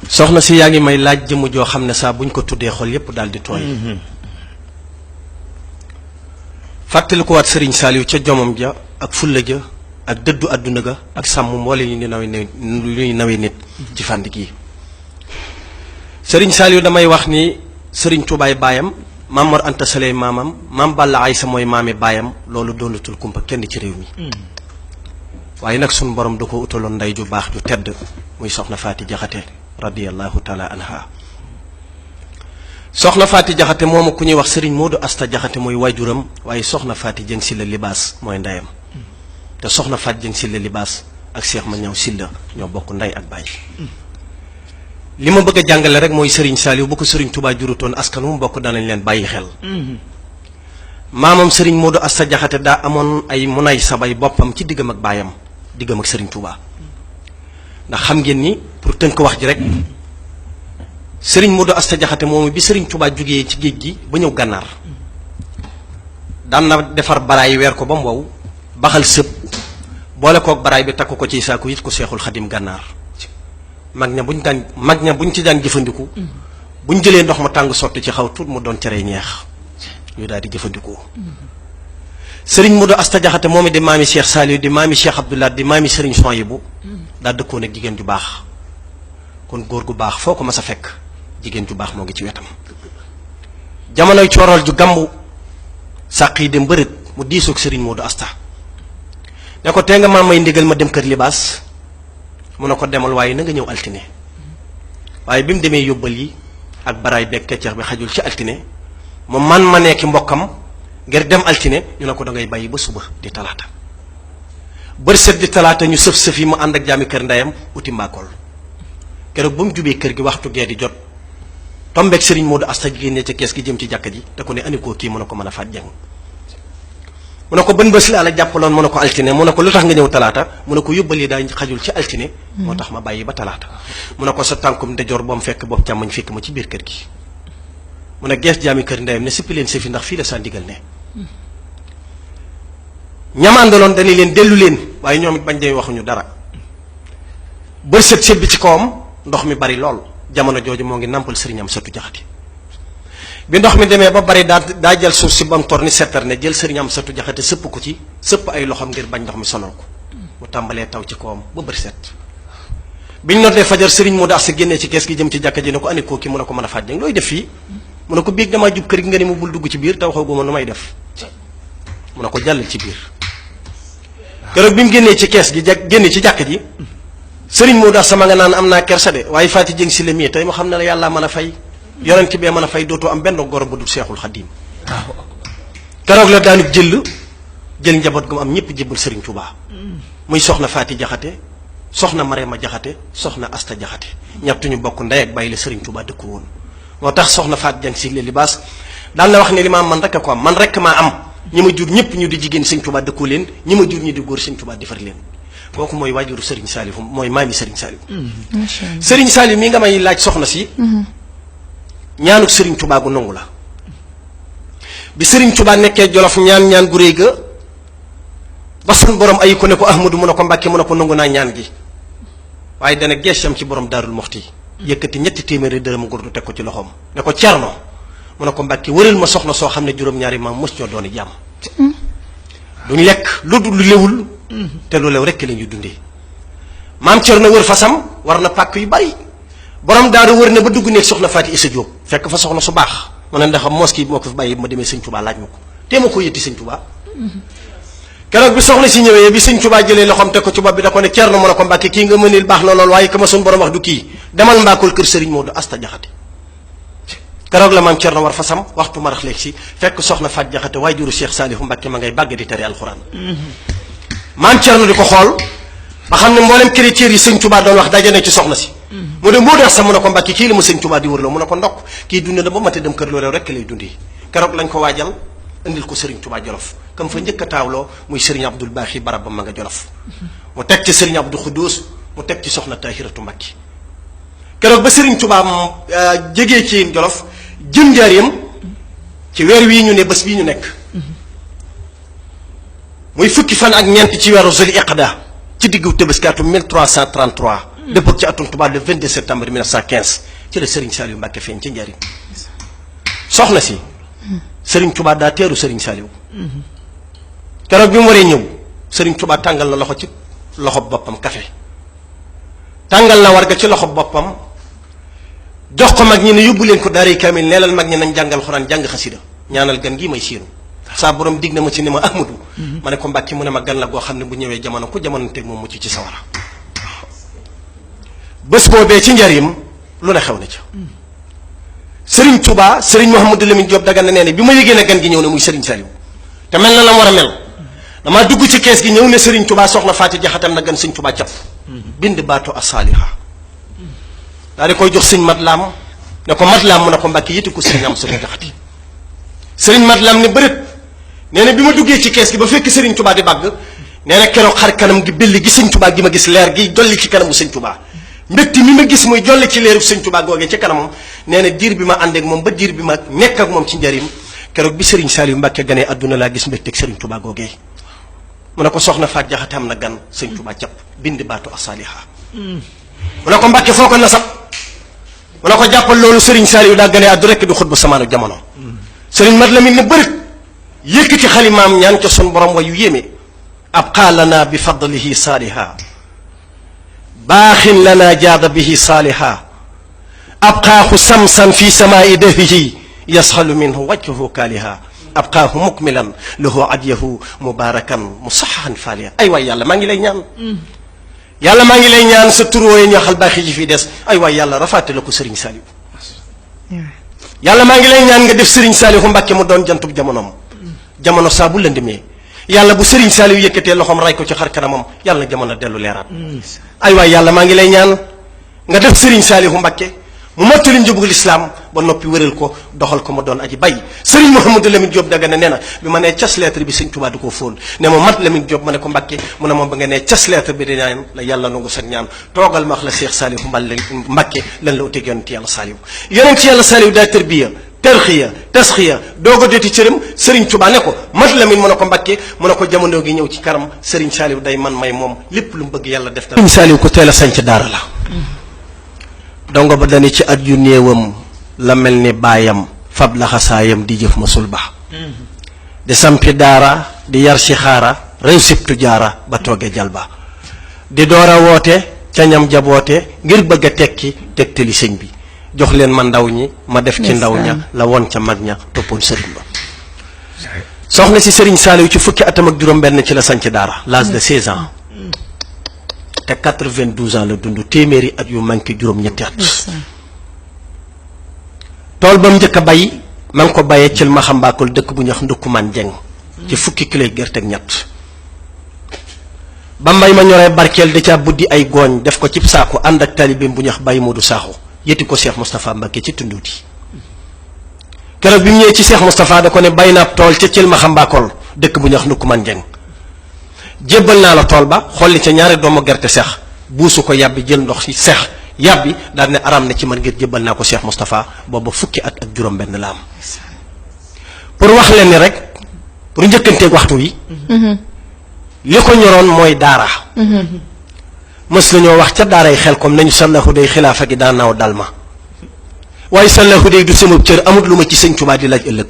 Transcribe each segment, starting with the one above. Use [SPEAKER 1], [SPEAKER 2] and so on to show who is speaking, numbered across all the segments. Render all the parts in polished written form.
[SPEAKER 1] soxna si yaa ngi may laaj jëmm joo xam ne saa buñ ko tuddee xol yépp daal di tooy. fàttali ko waat Serigne Saliou ca jomam ja ak fulla ja ak dëddu àdduna ga ak sàmm mboole ñu nawe nit ci fànn gi. Serigne Saliou damay wax ni Serigne Toubaay baayam Maam Mor Anta Sali maamam Maam Balla Aysa mooy maami baayam loolu doonatul kumpa kenn ci réew mi. waaye nag sunu borom da ko utaloon ndey ju baax ju tedd muy soxna Faati Jaxate radiyallahu taala anha. soxna Faati Jaxate moomu ku ñuy wax Serigne Modou Asta Jaxate mooy waajuram waaye soxna Faati Jëng Silla Libaas mooy ndeyam te soxna Faati Jëng Silla Libaas ak Cheikh ma ñaw Silla ñoo bokk ndey ak baay. li ma bëgg a jàngale rek mooy Serigne Saliou bu ko Serigne Touba jurutoon askan wu mu bokk danañ leen bàyyi xel. maamam Serigne Modou Asta Jaxate daa amoon ay munay sabay boppam ci diggam ak baayam diggam ak Serigne Touba ndax xam ngeen ni pour tënk wax ji rek Serigne Modou Asta Jaxate moomu bi Serigne Touba jógee ci géej gi ba ñëw gànnaar daan na defar baraay weer ko ba mu wow baxal sëb boole kook baraay bi takk ko ci saaku it ko Seexul Xadim gànnaar mag ña buñ ci daan jëfandiku buñ jëlee ndox ma tàng sotti ci xaw tuut mu doon cere ñeex ñu daal di jëfandikoo. Serigne Modou Asta Jaxate moom it di maami Cheikh Saliou di maami Cheikh Abdoulaye di maami Serigne Souhaïbou daa dëkkoon ak jigéen ju baax kon góor gu baax foo ko mas a fekk jigéen ju baax moo ngi ci wetam. jamonoy coorool ju gàmbu sàq yi dem mbërët mu diisoog Serigne Modou Asta ne ko tee nga maa may ndigal ma dem kër libaas mu ne ko demal waaye na nga ñëw altine waaye bi mu demee yóbbal yi ak baraay beeg keccax bi xajul ci altine mu man ma nekki mbokkam ngir dem altine ñu ne ko da ngay bàyyi ba suba di talaata bër set di talaata ñu sëf yi mu ànd ak jaami kër ndeyam uti mbaakool keroog ba mu jubee kër gi waxtu gee di jot tombeeg Serigne Modou Asta génne ca kees gi jëm ci jàkka ji te ko ne anikoo kii mu ne ko mën a faat jàng mu ne ko bën bés la la jàppaloon mu ne ko altine mu ne ko lu tax nga ñëw talaata mu ne ko yóbbal yi daa xajul ci altine moo tax ma bàyyi ba talaata mu ne ko sa tànkum ndejoor boom fekk boobu càmmoñ fekk ma ci biir kër gi mu ne gees jaami kër ndeyam ne sippi leen sëfi ndax fii la saa ndigal ne ñamaandaloon dañu leen dellu leen waaye ñoom it bañ dee waxuñu dara bër set sëb bi ci kawam ndox mi bari lool jamono jooju moo ngi nàmpal Serigne Amsatou Jaxate bi ndox mi demee ba bari daa jël suuf si ba mu tor ni settar ne jël Serigne Amsatou Jaxate sëpp ko ci sëpp ay loxoom ngir bañ ndox mi sonal ko mu tàmbalee taw ci kawam ba bër set biñ noddee fajar Serigne Modou Asta génnee ci kees gi jëm ci jàkka ji ne ko ani koo ki mu ne ko mën a fàjjang looy def fii mu ne ko biig damaa jub kër gi nga ne mu bul dugg ci biir taw xaw guma nu may def mu ne ko jàllal ci biir keroog bi mu génnee ci kees gi génne ci jàkka ji Serigne Modou Asta ma nga naan am naa kersa de waaye Faati Jëng si la mii tey mu xam ne la yàlla mën a fay yonent bee mën a fay dootoo am benn goro bu dul Seexul Xadim keroog la daanu jël njaboot gu mu am ñëpp jébbal Serigne Touba muy soxna Faati Jaxate soxna Marema Jaxate soxna Asta Jaxate ñett ñu bokk ndey ak bàyyi la Serigne Touba dëkku woon moo tax soxna Faati Jëng si la libaas daal na wax ne li ma am man rek a ko am man rek maa am ñi ma jur ñëpp ñu di jigéen Serigne Touba dëkkoo leen ñi ma jur ñu di góor Serigne Touba defar leen kooku mooy waajuru Serigne Saliou mooy maami Serigne Saliou Serigne Saliou mi nga may laaj soxna si ñaanuk Serigne Touba gu nangu la bi Serigne Touba nekkee Jolof ñaan gu réy ga ba sun borom ayi ko ne ko Ahmadu mu ne ko Mbàkke mu ne ko nangu naa ñaan gi waaye dana geesam ci borom Daarul Moxti yëkkati ñetti téeméeri dërëm ngurdu teg ko ci loxoom ne ko Cerno mu ne ko Mbàkke wëral ma soxna soo xam ne juróom-ñaari maam mos ñoo dooni jàmm duñ lekk lu lewul te lu lew rekk la ñuy dundee maam Cerno wër fasam war na pàkk yu bari borom daaru wër ne ba dugg nekk soxna Faati Isa Jóob fekk fa soxna su baax mu ne ndax mos kii moo ko fi bàyyi ma demee Sëñ Touba laaj ma ko te ma ko yëtti Sëñ Touba keroog bi soxna si ñëwee bi Sëñ Touba jëlee loxoom teg ko ci bopp bi da ko ne Cerno mu ne ko Mbàkke kii nga mënil baax na lool waaye ka ma suñ borom wax du kii demal mbaakool kër Serigne Modou Asta Jaxate keroog la maam Cerno war fasam waxtu marax léegi si fekk soxna Faati Jaxate waaye juru Cheikh Saliou Mbacké ma ngay bàgg di tere alxuraan maam Cerno di ko xool ba xam ne mboolem critères yi Sëñ Touba doon wax daje na ci soxna si mu ne Modou Asta mu ne ko Mbàkke kii la ma Sëñ Touba di wërloo mu ne ko ndokk kii dund na ba mate dem kër looleew rekk lay dundi keroog lañ ko waajal indil ko Serigne Touba Jolof kam fa njëkk a taawloo muy Serigne Abdoul Baaxi barab ba ma nga Jolof mu teg ci Serigne Abdou Khoudous mu teg ci soxna Tahiratu Mbacké keroog ba Serigne Touba jegee ci Jolof jëm njaareem ci weer wii ñu ne bés bii ñu nekk muy fukki fan ak ñeent ci weeru Zul Iqda ci diggu Tabaski atum 1333 dëpp ci atum tubaab le 22 septembre 1915 ci la Serigne Saliou Mbacké feeñ ci njariñ soxna si Serigne Touba daa teeru Serigne Saliou keroog bi mu waree ñëw Serigne Touba tàngal la loxo ci loxo boppam café tàngal la warga ci loxo boppam jox ko mag ñi ne yóbbu leen ko daaray kaamil neelal mag ñi nañ jàngal xuraan jàng xasida ñaanal gan gi may siiru saa borom dig na ma ci ni ma Ahmadu ma ne ko Mbàkke mu ne ma gan la goo xam ne bu ñëwee jamono ku jamono teg moom mucc ci sawara bés boobee ci njariñ lu ne xew na ca Serigne Touba Serigne Mouhamadou Lamine Diop Dagana nee ne bi ma yëgee ne gan gi ñëw ne muy Serigne Saliou te mel na la war a mel damaa dugg ci kees gi ñëw ne Serigne Touba soxna Faati Jaxatam na gan Serigne Touba cap bind baatu asaliha daal di koy jox sëñ Matlaam ne ko Matlaam mu ne ko Mbàkke yëti ko Serigne am Serigne Jaxati Serigne Matlaam ne bërët nee na bi ma duggee ci kees gi ba fekk Serigne Touba di bàgg nee na keroog xar kanam gi belli gi Serigne Touba gi ma gis leer gi jolli ci kanamu Serigne Touba mbégte mi ma gis muy jolli ci leeru Serigne Touba googee ci kanamam nee na diir bi ma ànd ak moom ba diir bi ma nekk ak moom ci njariñ keroog bi Serigne Saliou Mbacké ganee adduna laa gis mbégte ak Serigne Touba googee mu ne ko soxna Faat Jaxate am na gan Serigne Touba cap bind baatu asaliha mu ne ko Mbacké foo ko nasab mu ne ko jàppal loolu Serigne Saliou daa ganee addu rekk du xutba samaanu jamono Serigne Mat Lamin ne bërit yëkkati xalimaam ñaan ca sun borom wayu yéeme abqaa lana bi fadlihi saaliha baaxin lana jaada bihi saaliha abqaahu samsan fi samaai dahrihi yasxalu minhu wajhuhu kaaliha abqaahu mukmilan lahu adyahu mubarakan musaxahan faaliha ay waay yàlla maa ngi lay ñaan yàlla maa ngi lay ñaan sa tur wooye ñaxal baaxi ji fii des ay waay yàlla rafaate la ko Serigne Saliou yàlla maa ngi lay ñaan nga def Serigne Saliou Mbacké mu doon jantub jamonoom jamono saa bu lëndëmee yàlla bu Serigne Saliou yëkkatee loxoom ray ko ci xar kanamam yàlla na jamono dellu leeraat ay waay yàlla maa ngi lay ñaan nga def Serigne Saliou Mbacké mu mottali njubug lislaam ba noppi wéral ko doxal ko ma doon aji bay Serigne Mouhamadou Lamine Diop Dagana nee na bi ma nee cas lettre bi Serigne Touba du ko fóon ne ma mat Lamine Diop ma ne ko Mbacké mu ne moom ba nga nee cas lettre bi di ñaan la yàlla nangu sa ñaan toogal ma wax la Cheikh Saliou Mbacké lan la uteeg yonent yàlla Saliou yonent yàlla Saliou daa tërbiya tarxiya tasxiya doog a doti cëram Serigne Touba ne ko mat Lamine mu ne ko Mbacké mu ne ko jamono gi ñëw ci kanam Serigne Saliou day man may moom lépp lu mu bëgg yàlla def na Serigne Saliou ko teel a sanc daara la dongo ba dani ci at yu néewam la mel ni baayam fab laxasaayam di jëf masul ba di sampi daara di yar si xaara réew sibtu jaara ba tooge jalba di door a woote ca ñam jaboote ngir bëgg a tekki tegtali sëñ bi jox leen ma ndaw ñi ma def ci ndaw ña la woon ca mag ña toppoon sëriñ ba soxna si Serigne Saliou ci fukki atam ak juróom benn ci la sanc daara l'âge de 16 ans te 92 ans la dund téeméeri at yu manqué juróom-ñetti at tool ba mu njëkk a bay ma ngi ko bayee cël ma xambaakol dëkk bu ñax ndukkumaan jeng ci fukki kiloy gerte ak ñett ba mbay ma ñoree barkeel da caa buddi ay gooñ def ko cib saako ànd ak talibeem bu ñax Baye Modou Sakho yétti ko Cheikh Moustapha Mbacké ci tunduuti keroog bi mu ñëwee ci Cheikh Moustapha da ko ne bay naab tool ca cël ma xambaakol dëkk bu ñax ndukkumaan jeng jébbal naa la tool ba xolli ca ñaari doomu gerte seex buusu ko yàbbi jël ndox si seex yàbbi daal ne araam na ci man ngir jébbal naa ko Cheikh Moustapha booba fukki at ak juróom benn la am pour wax leen ni rek pour njëkkanteeg waxtu wi li ko ñoroon mooy daara mës nañoo wax ca daaray xel comme nañu sallahu day xilaafa gi daa naaw dal ma waaye sallahu day du sama cër amut lu ma ci sëñ Touba di laaj ëllëg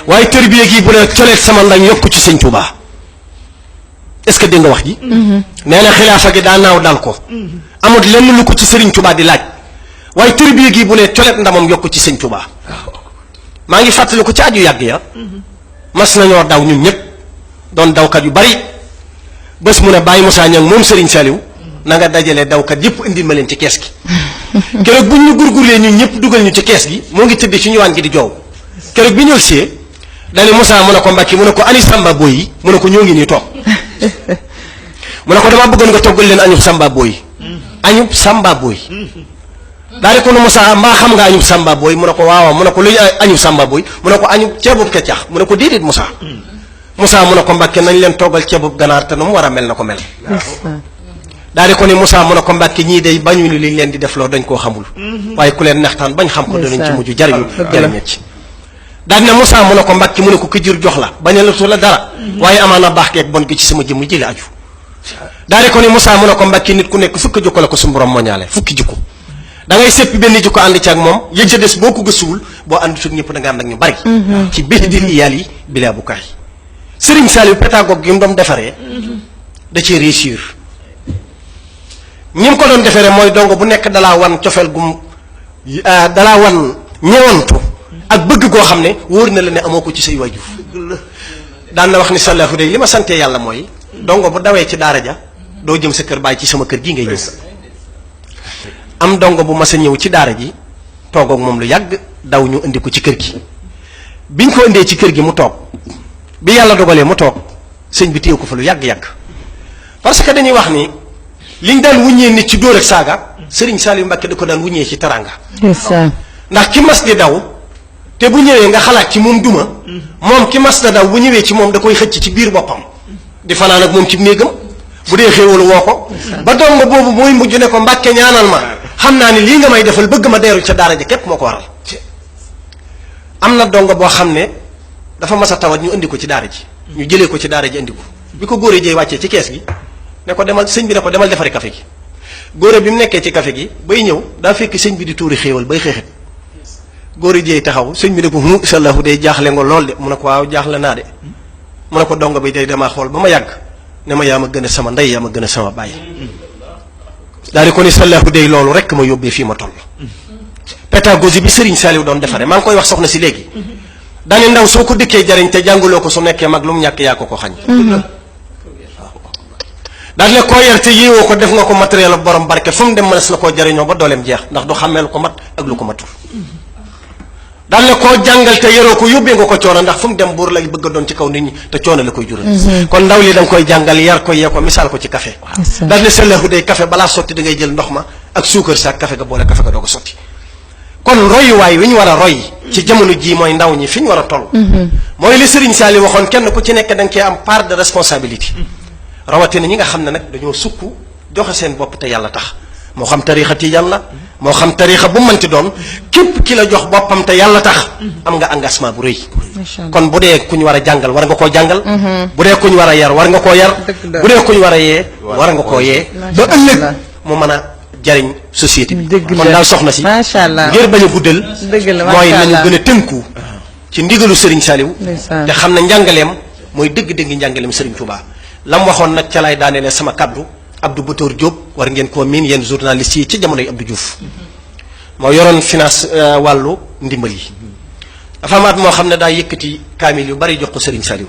[SPEAKER 1] waaye tërbiye gi bu ne coleet sama ndañ yokku ci sëñ Touba est-ce que dégg nga wax ji nee na xilaafa gi daa naaw dal ko amut lenn lu ko ci Serigne Touba di laaj waaye tërbiye gi bu ne coleet ndamam yokku ci sëñ Touba maa ngi fàttali ko ci aju yàgg ya mas nañoo daw ñun ñëpp doon dawkat yu bari bés mu ne Baye Moussa Niang moom Serigne Saliou na nga dajale dawkat yëpp indi ma leen ci kees gi keroog bu ñu gurgurlee ñun ñëpp dugal ñu ci kees gi moo ngi tëdd ci ñuwaan gi di joow keroog bi ñëw see dani Moussa mu ne ko Mbacké mu ne ko ani Samba Boy yi mu ne ko ñoo ngi nii toog mu ne ko dama bëggoon nga toggal leen añub Samba Boy añub Samba Boy daal di ko ne Moussa mbaa xam nga añub Samba Boy mu ne ko waaw mu ne ko luy añub Samba Boy mu ne ko añub ceebub keccax mu ne ko déedéet Moussa mu ne ko Mbacké nañ leen toggal ceebub ganaar te nu mu war a mel na ko mel daal di ko ne Moussa mu ne ko Mbacké ñii day bañu ni liñ leen di def loo dañ koo xamul waaye ku leen nextaan bañ xam ko danañ ci mujj jariñu ci daal ne Moussa mu ne ko Mbacké mu ne ko ki jur jox la bañ a latu la dara waaye amaana baax geeg bon gi ci sama jëmm jële aju daal di ko ni Moussa mu ne ko Mbàkke nit ku nekk fukki jikko la ko suñu borom moñaale fukki jikko da ngay seppi benn jikko ànd ci ak moom yëg ca des boo ko gëstuwul boo ànd ci ñëpp da nga ànd ak ñu bari ci biir di iyaal yi bilaa bu kaay Serigne Saliou pédagogue gi mu doon defaree da cee réussir ñi mu ko doon defaree mooy dongo bu nekk dalaa wan cofeel gum dalaa wan ñewantu ak bëgg goo xam ne wóor na la ne amoo ko ci say waajur daan na wax ni sallahu day li ma sante yàlla mooy dongo bu dawee ci daara ja doo jëm sa kër bàyyi ci sama kër gi ngay ñëw am dongo bu mas a ñëw ci daara ji toog ak moom lu yàgg daw ñu indi ko ci kër gi biñ ko indee ci kër gi mu toog bi yàlla dogalee mu toog sëñ bi téew ko fa lu yàgg-yàgg parce que dañuy wax ni liñ daan wuññee nit ci dóor ak saaga Serigne Saliou Mbacké da ko daan wuññee ci taranga ndax ki mas di daw te bu ñëwee nga xalaat ci moom duma moom ki mas da daw bu ñëwee ci moom da koy xëcc ci biir boppam di fanaan ak moom ci néegam bu dee xéewalu woo ko ba dongo boobu mooy mujj ne ko Mbacké ñaanal ma xam naa ni lii nga may defal bëgg ma deeru ca daara ji képp moo ko waral am na dongo boo xam ne dafa mas a tawat ñu indi ko ci daara ji ñu jëlee ko ci daara ji indi ko bi ko góoree jëy wàccee ci kees gi ne ko demal sëñ bi ne ko demal defari café gi góore bi mu nekkee ci café gi bay ñëw daa fekk sëñ bi di tuuri xéewal bay xeexit góore jëy taxaw sëñ bi ne ko sallahu day jaaxle nga lool de mu ne ko waaw jaaxle naa de mu ne ko dongo bi day damaa xool ba ma yàgg ne ma yaa ma gën a sama ndey yaa ma gën a sama bàyyi daal di ko ni sallahu day loolu rek ma yóbbee fii ma toll pédagogie bi Serigne Saliou doon defaree maa ngi koy wax soxna si léegi daane ndaw soo ko dëkkee jariñ te jànguloo ko su nekkee mag lu mu ñàkk yaa ko ko xañ daal ne koo yar te yéewoo ko def nga ko matériel borom barke fu mu dem mënees na koo jariñoo ba dooleem jeex ndax du xàmmee lu ko mat ak lu ko matul daal ne koo jàngal te yaroo ko yóbbee nga ko coono ndax fu mu dem buur lay bëgg a doon ci kaw nit ñi te coono la koy jural kon ndaw li da nga koy jàngal yar ko yee ko misaal ko ci café daal ne sallahu day café balaa sotti da ngay jël ndox ma ak suukar sa ak café ga boole café ga doo ko sotti kon royuwaay wi ñu war a roy ci jamono jii mooy ndaw ñi fi ñu war a toll mooy li Serigne Saliou waxoon kenn ku ci nekk da nga cee am part de responsabilité rawatina ñi nga xam ne nag dañoo sukk joxe seen bopp te yàlla tax moo xam tariixa tijaan la moo xam tariixa bu mënti doon képp ki la jox boppam te yàlla tax am nga engagement bu rëy kon bu dee ku ñu war a jàngal war nga koo jàngal bu dee ku ñu war a yar war nga koo yar bu dee ku ñu war a yee war nga koo yee ba ëllëg mu mën a jariñ société bi kon daal soxna si ngir bañ a guddal mooy nañu gën a tënku ci ndigalu Serigne Saliou te xam ne njàngaleem mooy dëgg-dëgg njàngaleem Serigne Touba lam waxoon nag ca lay daaneele sama kaddu Abdou Batoor Diop war ngeen koo miin yéen journalistes yi ci jamonoy Abdou Diouf moo yoroon finance wàllu ndimbal yi dafa amaat moo xam ne daa yëkkati kaamil yu bari jox ko Serigne Saliou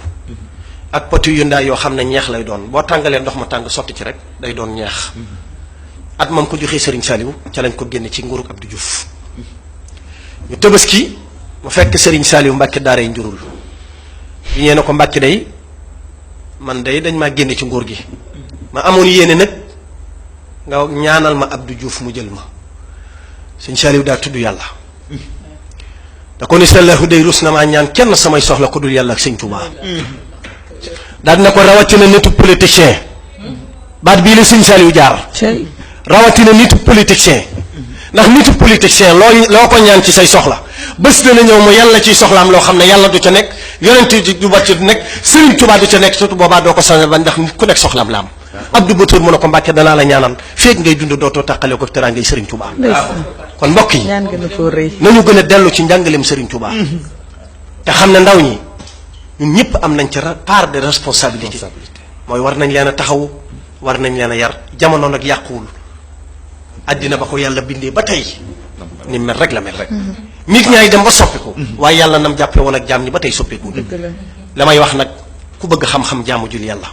[SPEAKER 1] ak poti yu ndaa yoo xam ne ñeex lay doon boo tàngalee ndox ma tàng sotti ci rek day doon ñeex at moom ko joxee Serigne Saliou ca lañ ko génne ci nguurug Abdou Diouf ñu Tabaski mu fekk Serigne Saliou Mbacké daaray njurul yi ñee ne ko Mbacké day man day dañ maa génne ci nguur gi ma amoon yéene nag nga ñaanal ma Abdou Diouf mu jël ma Serigne Saliou daa tudd yàlla da ko ni sallahu day rus na maa ñaan kenn samay soxla ko dul yàlla ak Serigne Touba daal dina ko rawatina nitu politicien baat bii la Serigne Saliou jaar rawatina nitu politicien ndax nitu politicien loo ko ñaan ci say soxla bés dana ñëw mu yàlla ciy soxlaam loo xam ne yàlla du ca nekk yonent du bàcc du nekk Serigne Touba du ca nekk surtout boobaa doo ko sañal ba ndax ku nekk soxlaam la am Abdou Batoor mu ne ko Mbacké danaa la ñaanal feeg ngay dund dootoo tàqale ko teraangay Serigne Touba kon mbokk yi nañu gën a dellu ci njàngaleem Serigne Touba te xam ne ndaw ñi ñun ñëpp am nañ ci part de responsabilité mooy war nañ leen a taxaw war nañ leen a yar jamono nag yàquwul àddina ba ko yàlla bindee ba tey ni mel rek la mel rek nit ñaay dem ba soppiku waaye yàlla nam jàppe woon ak jaam ñi ba tey soppiku la may wax nag ku bëgg xam-xam jaamu jul yàlla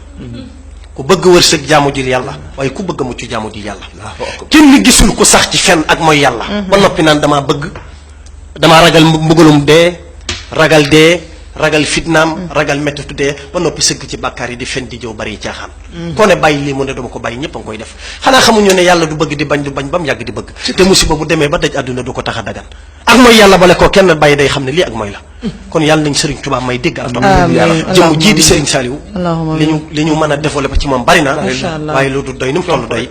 [SPEAKER 1] ku bëgg wërsëg jaamu jul yàlla waaye ku bëgg mucc jaamu jul yàlla kenn gisul ku sax ci fen ak mooy yàlla ba noppi naan damaa ragal mbugalum dee ragal fitnaam ragal méttitu dee ba noppi sëgg ci bàkkaar yi di fen di jëw bari caaxaan koo ne bàyyi lii mu ne dama ko bàyyi ñëpp a ngi koy def xanaa xamuñu ne yàlla du bëgg di bañ du bañ ba mu yàgg di bëgg te musiba bu demee ba daj àdduna du ko tax a dagan ak mooy yàlla bale ko kenn bàyyi day xam ne lii ak mooy la kon yàlla nañ Serigne Touba may dégg ak jëmm jii di Serigne Saliou li ñu mën a développé ci moom bari na waaye lu du doy ni mu toll doy